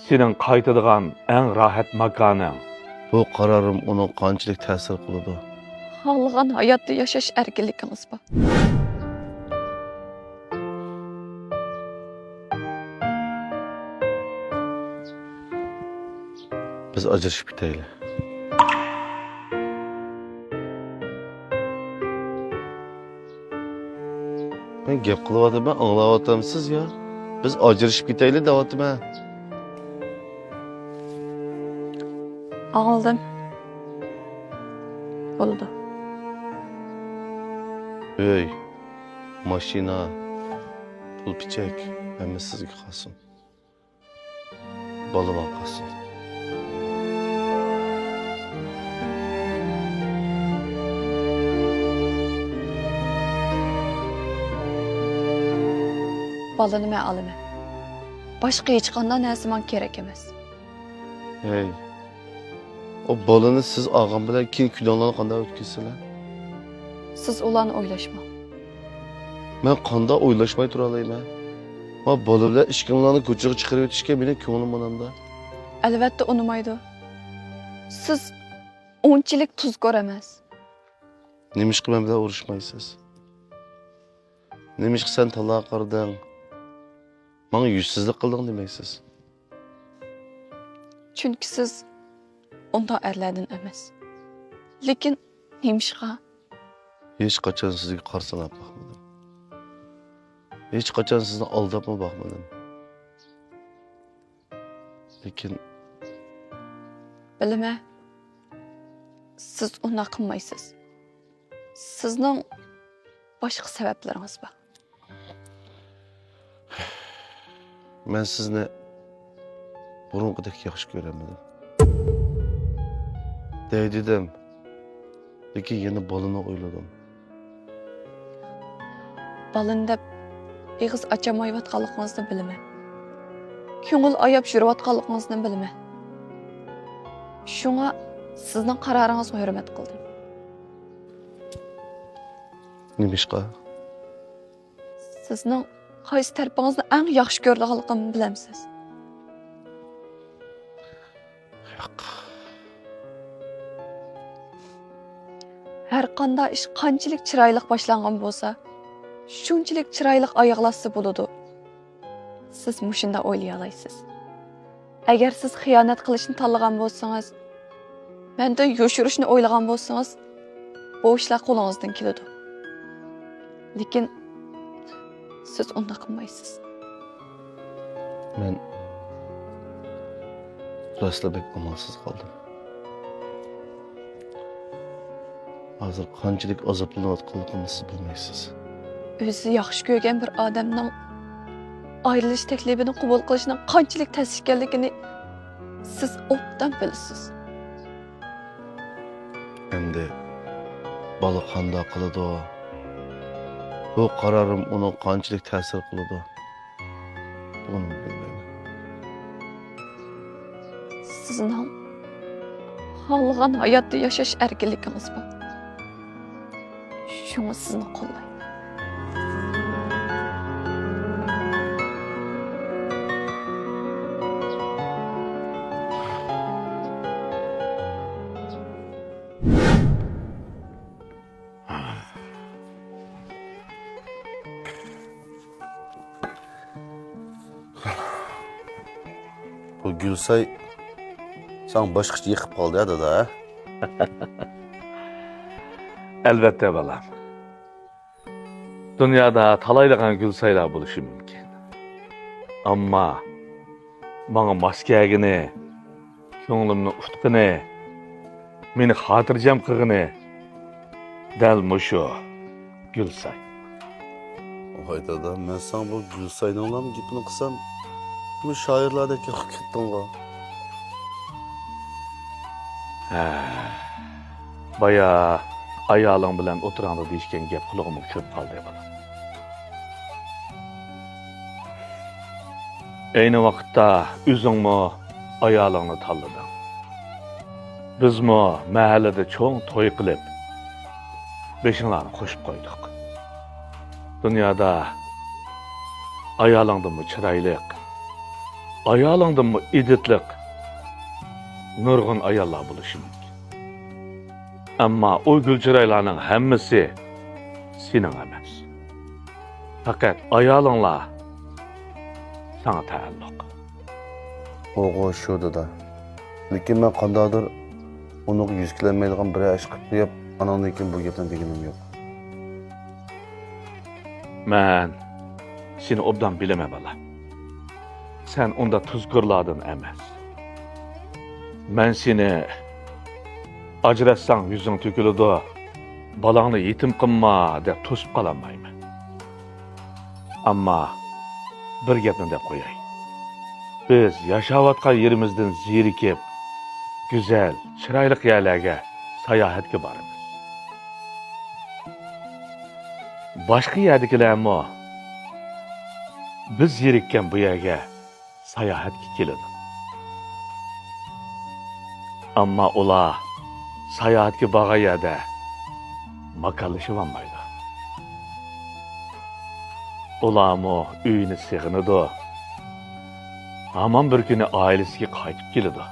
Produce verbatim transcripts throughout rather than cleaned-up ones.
سېنىڭ قايتىدىغان ئەڭ راھەت ماكانىڭ. بۇ قارارىم ئۇنىڭ قانچىلىك تەسىر قىلىدۇ؟ خالىغان ھاياتتا ياشاش ئەركىنلىكىڭىز بار. بىز ئاجرىشىپ كېتەيلى. مەن گەپ قىلىۋاتىمەن، ئاڭلاۋاتامسىز يا؟ بىز ئاجرىشىپ كېتەيلى دەۋاتىمەن. ئاڭلىدىم. بولىدۇ. ئۆي، ماشىنا، پۇل پىچەك، ھەممىسى سىزگە قالسۇن. بالىمغا قالسۇن. بالىنى مەن ئالىمەن. باشقا ھېچقانداق نەرسە ماڭا كېرەك ئەمەس. ھەي، ئۇ بالىنى سىز ئالغان بىلەن كېيىن كۈنۈڭلارنى قانداق ئۆتكۈزىسىلەر؟ سىز ئۇلارنى ئويلاشماڭ. مەن قانداق ئويلاشماي تۇرالايمەن؟ ما بالا بىلەن ئىككىڭلارنى كوچىغا چىقىرىۋېتىشكە مېنىڭ كۆڭلۈم ئۇنامدا. ئەلۋەتتە ئۇنىمايدۇ. سىز ئۇنچىلىك تۇزكور ئەمەس. نېمىشقا مەن بىلەن ئۇرۇشمايسىز؟ نېمىشقا سەن تالاغا قارىدىڭ؟ ماڭا يۈزسىزلىك قىلدىڭ دېمەيسىز؟ چۈنكى سىز ئۇنداق ئەرلەردىن ئەمەس. لېكىن نېمىشقا؟ ھېچقاچان سىزگە قارا ساناپ باقمىدىم. ھېچقاچان سىزنى ئالداپمۇ باقمىدىم. لېكىن بىلىمەن، سىز ئۇنداق قىلمايسىز. سىزنىڭ باشقا سەۋەبلىرىڭىز بار. مەن سىزنى بۇرۇنقىدەك ياخشى كۆرەلمىدىم. دەي دېدىم، لېكىن يەنە بالىنى ئويلىدىم. بالىنى دەپ ئېغىز ئاچالمايۋاتقانلىقىڭىزنى بىلىمەن. كۆڭۈل ئاياپ يۈرۈۋاتقانلىقىڭىزنى بىلىمەن. شۇڭا سىزنىڭ قارارىڭىزغا ھۆرمەت قىلدىم. نېمىشقا؟ سىزنىڭ قايسى تەرىپىڭىزنى ئەڭ ياخشى كۆرىدىغانلىقىمنى بىلەمسىز؟ ياق. ھەر قانداق ئىش قانچىلىك چىرايلىق باشلانغان بولسا، شۇنچىلىك چىرايلىق ئاياغلاشسا بولىدۇ. سىز مۇشۇنداق ئويلىيالايسىز. ئەگەر سىز خىيانەت قىلىشنى تاللىغان بولسىڭىز، مەندىن يوشۇرۇشنى ئويلىغان بولسىڭىز، بۇ ئىشلار قولىڭىزدىن كېلىدۇ. لېكىن سىز ئۇنداق قىلمايسىز. مەن راستلا بەك ئامالسىز قالدىم. ھازىر قانچىلىك ئازابلىنىۋاتقانلىقىمنى سىز بىلمەيسىز. ئۆزى ياخشى كۆرگەن بىر ئادەمنىڭ ئايرىلىش تەكلىپىنى قوبۇل قىلىشنىڭ قانچىلىك تەس ئىكەنلىكىنى سىز ئوبدان بىلىسىز. ئەمدى بالا قانداق قىلىدۇ؟ بۇ قارارىم ئۇنىڭ قانچىلىك تەسىر قىلىدۇ؟ بۇنى بىلمەيمەن. سىزنىڭ خالىغان ھاياتتا ياشاش ئەركىنلىكىڭىز بار. شۇڭا سىزنى قوللايمەن. بۇ گۈلساي ساڭا باشقىچە يېقىپ قالدى ھە دادا ھە؟ ئەلۋەتتە بالام. دۇنيادا تالايلىغان گۈلسايلار بولۇشى مۇمكىن. ئەمما ماڭا ماس كەلگىنى، كۆڭلۈمنى ئۇتقىنى، مېنى خاتىرجەم قىلغىنى دەل مۇشۇ گۈلساي. ۋاي دادا، مەن ساڭا بۇ گۈلساينىڭلام گېپىنى قىلسام، مۇ شائىرلاردەك يېقىپ كەتتىڭغۇ. ھە، بايا ئايالىڭ بىلەن ئوتتۇراڭدا دېيىشكەن گەپ قۇلىقىمغا كىرىپ قالدى بالام. ئەينى ۋاقىتتا ئۆزۈڭمۇ ئايالىڭنى تاللىدىڭ. بىزمۇ مەھەللىدە چوڭ توي قىلىپ، بېشىڭلارنى قوشۇپ قويدۇق. دۇنيادا ئايالىڭدىنمۇ چىرايلىق، ئايالىڭدىنمۇ ئىدىتلىق نۇرغۇن ئاياللار بولۇشى مۇمكىن. ئەمما ئۇ گۈل چىرايلارنىڭ ھەممىسى سېنىڭ ئەمەس. پەقەت ئايالىڭلا ساڭا تەئەللۇق. ئۇغۇ شۇ، دادا. لېكىن مەن قانداقدۇر ئۇنىڭغا يۈز كېلەلمەيدىغان بىرەر ئىش قىلىپ قويۇپ، ئاناندىن كېيىن بۇ گەپنى دېگىنىم يوق. مەن سېنى ئوبدان بىلىمەن، بالام. سەن ئۇنداق تۇزكورلاردىن ئەمەس. مەن سېنى «ئاجراشساڭ يۈزۈڭ تۆكۈلىدۇ، بالاڭنى يېتىم قىلما» دەپ توسۇپ قالالمايمەن. ئەمما بىر گەپنى دەپ قوياي. بىز ياشاۋاتقان يېرىمىزدىن زېرىكىپ، گۈزەل، چىرايلىق يەرلەرگە ساياھەتكە بارىمىز. باشقا يەردىكىلەرمۇ بىز زېرىككەن بۇ يەرگە ساياھەتكە كېلىدۇ. ئەمما ئۇلار ساياھەتكە بارغان يەردە ماكانلىشىۋالمايدۇ. ئۇلارمۇ ئۆيىنى سېغىنىدۇ. ھامان بىر كۈنى ئائىلىسىگە قايتىپ كېلىدۇ.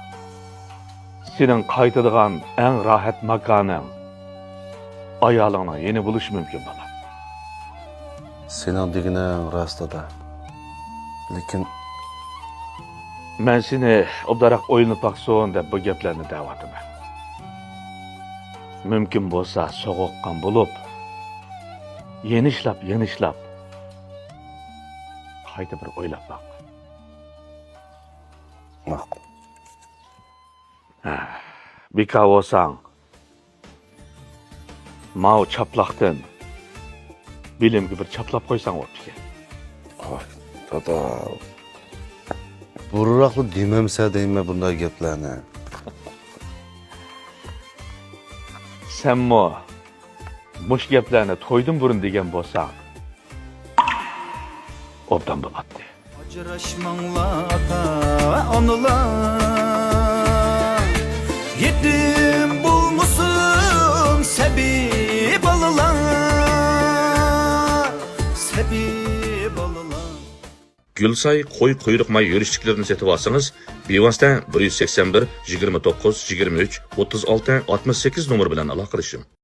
سېنىڭ قايتىدىغان ئەڭ راھەت ماكانىڭ ئايالىڭنىڭ يېنى بولۇشى مۇمكىن، بالام. سېنىڭ دېگىنىڭ راست، دادا. لېكىن مەن سېنى ئوبدانراق ئويلىنىپ باقسۇن دەپ بۇ گەپلەرنى دەۋاتىمەن. مۇمكىن بولسا سوغۇققان بولۇپ، يېنىشلاپ، يېنىشلاپ، قايتا بىر ئويلاپ باق. ماقۇل. ھە، بىكار بولساڭ، ماۋۇ چاپلاقتىن بېلىمگە بىر چاپلاپ قويساڭ بوپتىكەن. ۋاي، دادا، بۇرۇنراقلا دېمەمسە دەيمەن بۇنداق گەپلەرنى. سەنمۇ مۇشۇ گەپلەرنى تويدىن بۇرۇن دېگەن بولساڭ، ئوبدان بولاتتى. ئاجراشماڭلار ئاتا-ئانىلار، يېتىم بولمىسۇن سەبىي بالىلار، سەبىي بالىلار. گۈلساي قوي قۇيرۇق ماي يۈرۈشلۈكلىرىنى سېتىۋالسىڭىز، بىۋاسىتە بىر يۈز سەكسەن بىر، يىگىرمە توققۇز، يىگىرمە ئۈچ، ئوتتۇز ئالتە، ئاتمىش سەككىز نومۇر بىلەن ئالاقىلىشىڭ.